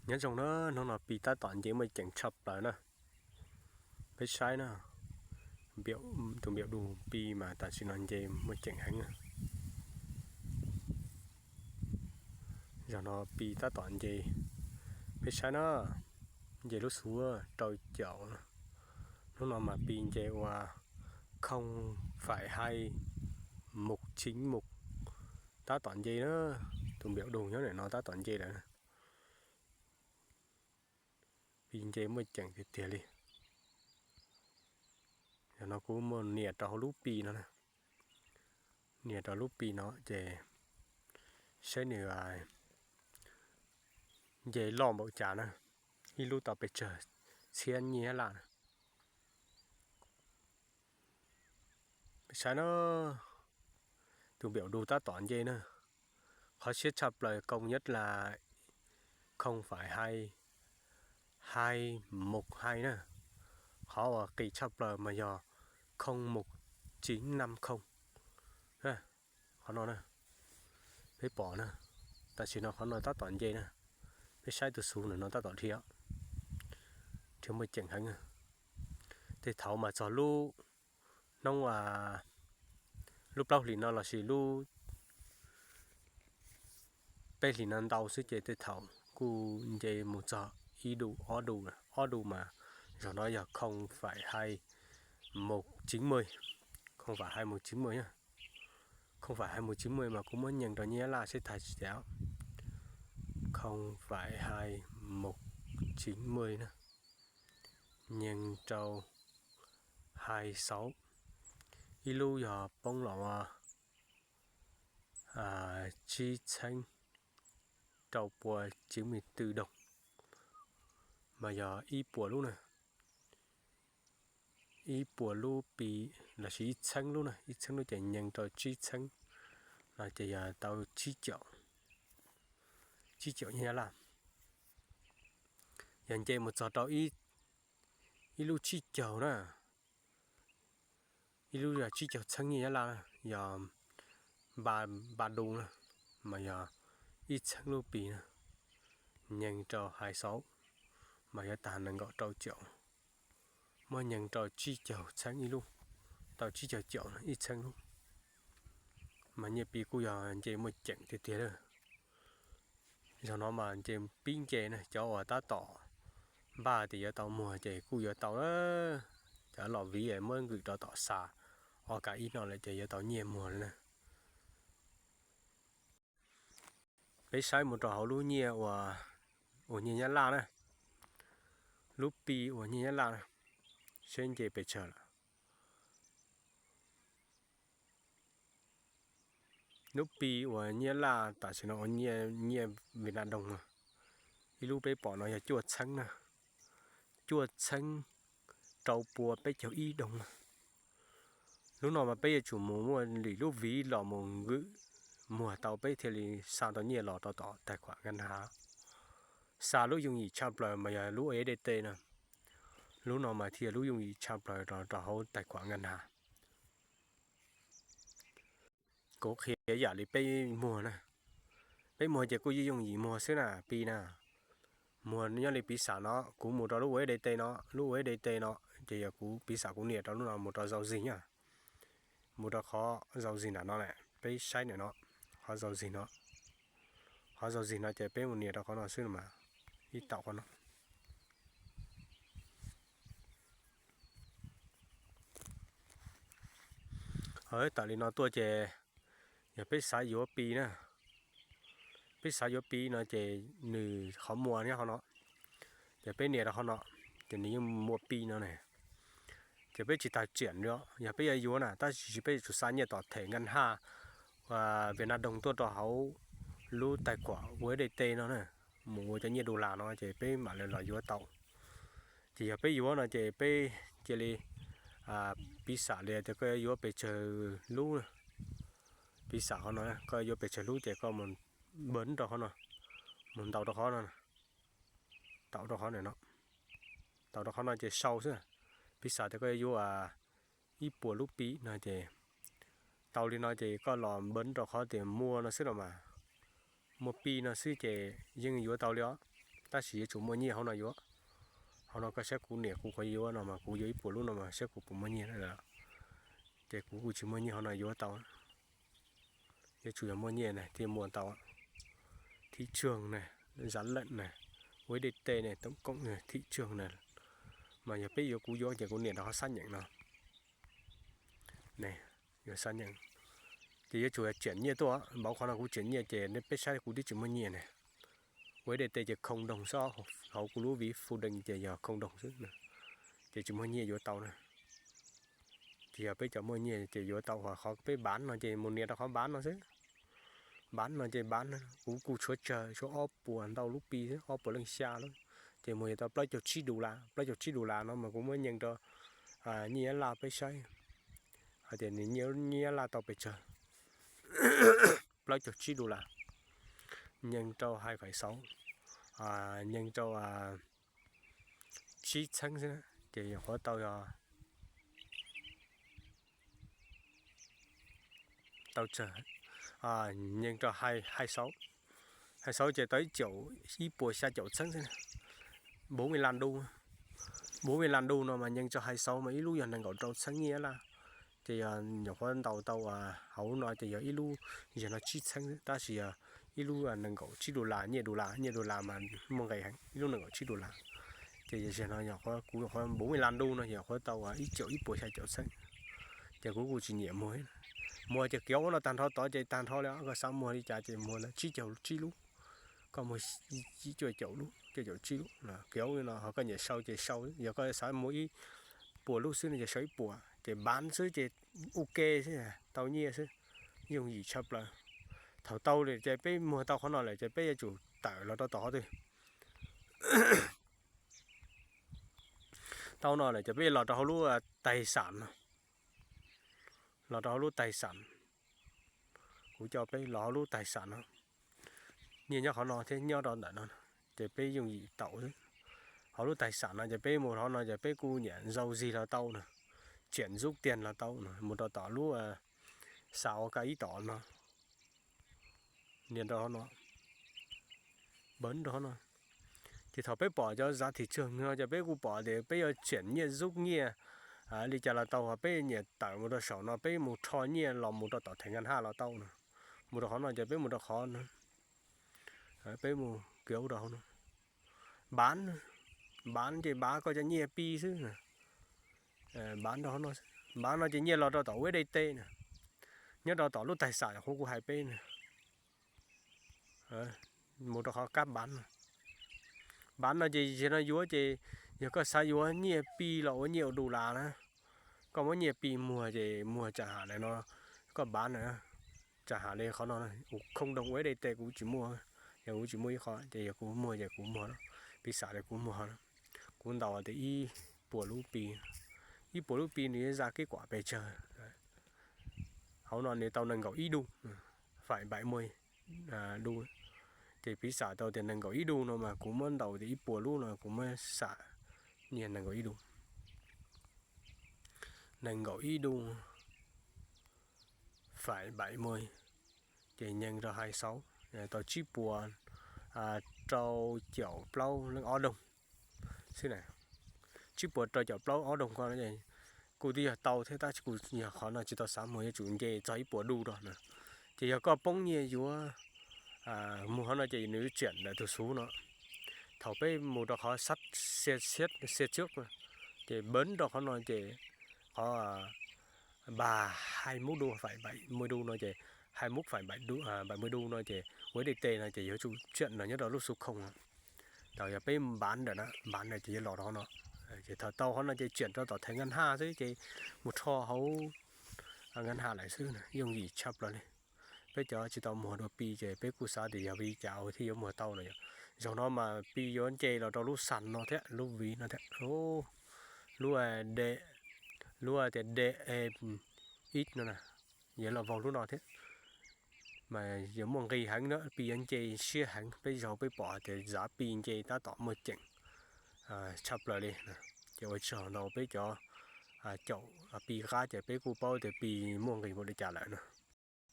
Nyob zoo na, hnub no Pi tab tom nce muaj ceem tshaj plaws na. Peb saib na, tus npiaum dus Pi mas tam sim no nce muaj ceem heev na. Zaum no Pi tab tom nce, peb saib na, nce lub xuv rau caum. Hnub no mas Pi nce ua không phải hai, một chín một. Tab tom nce na, tus npiaum dus nyob ntawm no tab tom nce lawm. Pi nce muaj ceem tiag tiag li. Zaum no kuv muaj nias rau hauv lub Pi no, nias rau lub Pi no ces saib nws nce loj npaum cas na. Ib lub tau pes tsawg txhiab nyiaj laj na. Peb saib na, tus npiaum dus tab tom nce na. Qhov siab tshaj plaws công nhất là không phải hai, hai một hai na. Qhov uas qis tshaj plaws mas yog không một chín năm không. Qhov no na, peb pom na, tam sim no qhov no tab tom nce na. Peb saib tus xuv ntawm no tab tom dhia, dhia muaj ceem heev. Tej thaum mas txog lub hnub, lub plaub hlis no lossis lub peb hlis no ntau xwb ces tej thaum kuj nce mus txog ib du ob du, ob du mas zaum no yog không phải hai một chín mươi, không phải hai một chín mươi, không phải hai một chín mươi mas kuv muab nyeem rau nyiaj laj seb thais tsis tau. Không phải hai một chín mươi na, nyeem rau hai sáu. Ib lub yog poob los ua tsib txheeb rau pua tsib mươi tư đồng, mas yog ib puas lub na. Ib puas lub Pi lossis ib txheeb lub na, ib txheeb lub ces nyeem rau tsib txheeb no ces yog tau tsib caum, tsib caum nyiaj laj. Yog nce mus txog rau ib lub tsib caug na, ib lub yog tsib caug txheeb nyiaj laj na, yog npa, npa du na, mas yog ib txheeb lub Pi na, nyeem rau hai sáu, mas yog tag nees nkaum rau caum, muab nyeem rau tsib caug txheeb ib lub, tau tsib caug caum ib txheeb lub. Mas nyiaj Pi kuj yog nce muaj ceem tiag tiag lawm. Zaum no mas nce pib nce na, cov uas tab tom npaj tias yuav tau muag ces kuj yuav tau na. Cov los viv muab nkwm rau tom xa, ob kav ib no lawm ces yuav tau nyiaj muag lawm na. Peb saib mus rau hauv lub nyiaj uas, uas nyiaj Nyab Laj na, lub Pi uas nyiaj Nyab Laj na, seb nce pes tsawg lawm. Lub Pi uas nyiaj Laj tam sim no ua nyiaj, nyiaj Việt Nam đồng no, ib lub peb pom no yog cuaj txheeb na, cuaj txheeb rau pua peb caug ib đồng na. Lub no mas peb yuav tsum mus muaj lwm lub viv los mus nkwm muag tau peb thiaj li xa tau nyiaj los rau tom tài khoản ngân hàng. Xa lub yooj yim tshaj plaws mas yog lub U S D T no. Lub no mas thiaj lub yooj yim tshaj plaws rau, rau hauv tài khoản ngân hàng. Kuv qhia yam li peb muag na, peb muag ces kuj yooj yim muag xwb na Pi na. Muag nyob li piv xam no, kuv mus rau lub U S D T no, lub U S D T no, ces yog kuv piv xam kuv nias rau lub no mus rau giao dịch na, mus rau qhov giao dịch nram no lawm, peb saib nram no, qhov giao dịch no, qhov giao dịch no ces peb mus nias rau qhov no xwb no mas, ib taum qhov no. Tam li no tuaj ces yog peb xav yuav Pi na, peb xav yuav Pi no ces nws qhov muag nyob qhov no, ces peb nias rau qhov no, ces nws yeej muaj Pi no ne. Ces peb tsis tas tsiam li, yog peb yuav yuav na, tab sis peb yuav tsum xa nyiaj tom thẻ ngân hàng Việt Nam đồng tuaj rau hauv lub tài khoản U S D T no na, mus ua cov nyiaj đô la no ces peb mam li los yuav tau. Ces yog peb yuav no ces peb cia li, piv xam li tias koj yuav yuav pes tsawg lub na, piv xam qhov no koj yuav pes tsawg lub ces koj mus npawb rau qhov no, mus ntaus rau qhov no, tau rau qhov no, tau rau qhov no ces sau xwb. Piv xam tias koj yuav yuav ib puas lub Pi no ces tau li no ces koj los npawb rau qhov tias mua no xwb los mas, mua Pi no xwb ces yeej yuav tau li os. tab sis yuav tsum muaj nyiaj hauv no yuav. Hauv no koj saib kuv niam kuv qhuav yuav no mas kuv yuav ib puas lub no mas saib kuv puas muaj nyiaj na. Ces kuv kuj tsis muaj nyiaj hauv no yuav tau. Yuav tsum yog muaj nyiaj na thiaj muaj tau. Thib tswg na, zam lawm na, ua ib dej tej na, toob koom thib tswg na. Mas yog peb yuav kuv yuav ces kuv niam rau qhov xab nyeem no. Yuav xab nyeem ces yuav tsum tsiam nyiaj tuaj, npaum qhov no kuv tsiam nyiaj ces peb saib kuv twb tsis muaj nyiaj na. Ua ib dej tej ces khoo doog xwb, hauv kuv lub viv fu dees ces yog khoo doog xwb, ces tsis muaj nyiaj yuav tau na. Ces yog peb cov muaj nyiaj ces yuav tau, qhov peb bav no ces mus nias rau qhov bav no xwb. Bav no ces bav, kuv kuj tshuav tsawg, tshuav ob puas ntau lub pi, ob puas leej xya lub, ces mus yuav tau plaub caug tsib dus las. Plaub caug tsib dus las no mas kuv muab nyees rau nyiaj Nyab Laj peb saib, hais tias nws nyiaj Nyab Laj tau pes tsawg. Plaub caug tsib dus las, nyees rau hai phẩy sáu, nyees rau tsib txheeb xwb ces nyuam qhuav tau yog tau tsawg, nyees rau hai, hai sáu, hai sáu ces tau ib caum, ib puas xya caum txheeb xwb. Bốn mươi lăm đô, bốn mươi lăm đô no mas nyees rau hai sáu mas ib lub yog nees nkaum rau txheeb nyiaj Nyab Laj. Ces yog nyuam qhuav ntaus tau hauv no ces yog ib lub, yog no tsib txheeb tab sis yog ib lub nees nkaum tsib dus las, nyiaj dus las, nyiaj dus las mas muaj nqis heev, ib lub nees nkaum tsib dus las. Ces yog no kuv nyuam qhuav bốn mươi lăm đô no nyuam qhuav tau ib caum ib puas xya caum txheeb. Ces kuv kuj tsis nyiam muag, muag ces kiav ub no tag nrho tod ces tag nrho li, koj xav muag li cas ces muag, tsib caug tsib lub, koj muag cuaj caum lub, cuaj caum tsib lub, kiav ub no ho koj nyiam sau ces sau, yog koj xav muag ib puas lub xwb no ces sau ib puas ces bav xwb ces ua ke xwb, tau nyiaj xwb, yooj yim tshaj plaws. Thaum tau lawm ces peb muag tau qhov no lawm ces peb yuav tsum tawm los rau tom qhov twg? Tau no lawm ces peb los rau hauv lub tais xam no, los rau hauv lub tais xam. Kuv coj peb los hauv lub tais xam no, nyiaj nyob qhov no thiab nyob rau ntawm no, ces peb yooj yim tau xwb. Hauv lub tais xam no ces peb mus hauv no ces peb kuj nyiam zau zig los tau na, tsiam zub tiag los tau na, mus rau tom lub xa ua ka ib tom no, nias rau hauv no, npawv rau hauv no. Ces thaum peb pom cov zav thim tsawg no ces peb kuj pom tias peb yuav tsiam nyiaj zub nyiaj li cas los tau, peb nyiam tawm mus rau saum no peb mus rho nyiaj los mus rau tom thẻ ngân hàng los tau na. Mus rau qhov no ces peb mus rau qhov no, peb mus kiav rau hauv no, bav, bav ces bav koj cov nyiaj pi xwb. Bav rau hauv no, bav no ces nyiaj los rau tom ua ib dej tej na, nyob rau tom lub tais xam qhuav kuv hais peb na. Mus rau qhov kab bav no, bav no ces yog no yuav ces yog koj xav yuav nyiaj pi los ua nyiaj ua dus las na, koj muab nyiaj pi muag ces muag tsam ham li no, koj bav na, tsam ham li qhov no, khoo doog ua ib dej tej kuv tsis muaj, yog kuv tsis muaj ib qho ces yog kuv muag ces kuv muag no, piv xam li kuv muag no, kuv ntaus tias ib puas lub pi, ib puas lub pi nws yuav za kev kuam pes tsawg. Hauv no nws tau nees nkaum ib du, phải bảy mươi đô. Ces piv xam tau tias nees nkaum ib du no mas kuv muab ntaus tias ib puas lub no kuv muab xam nyiaj nees nkaum ib du, nees nkaum ib du, phải bảy mươi, ces nyees rau hai sáu, tau tsib puas rau caum plaub leej ob doog xwb na. Tsib puas rau caum plaub ob doog ko, kuj twb yog tau thiab tab sis kuj yog qhov no tsis tau xav muag, yuav tsum nce txog ib puas du rau na. Ces yog koj poob nyiaj yuav muag qhov no ces nws tsiam ntawm tus xuv no. Thaum peb mus rau qhov sab xia xia xia txhiab, ces npawv rau qhov no ces qhov ba hai mub du phải bảy mươi đô no ces hai mub phải bảy mươi đô no ces ua ib dej tej no ces yuav tsum tsiam no nyob rau lub xuv khoo no. Thaum yog peb npav ntawm na, npav ntawm ces yuav los rau qhov no. Ces thaum tau qhov no ces tsiam rau tom thẻ ngân hàng xwb ces mus rho hauv ngân hàng lawm xwb, yooj yim tshaj plaws li. Peb cov tsis tau muag dua pi ces peb kuj xav tias yog vim li cas thiaj yuav muag tau no yom. Zaum no mas pi yuav nce los rau lub xas no thiab, lub viv no thiab, lub, lub tias de ib no na, yuav los vau lub no thiab. Mas yuav muaj nqis heev na, pi yuav nce siab heev, peb zaug peb pom hais tias zav pi nce tab tom muaj ceem tshaj plaws li. Ces ua tsaug ntau peb cov caum pi qab ces peb kuj paub tias pi muaj nqis npaum li cas lawm na.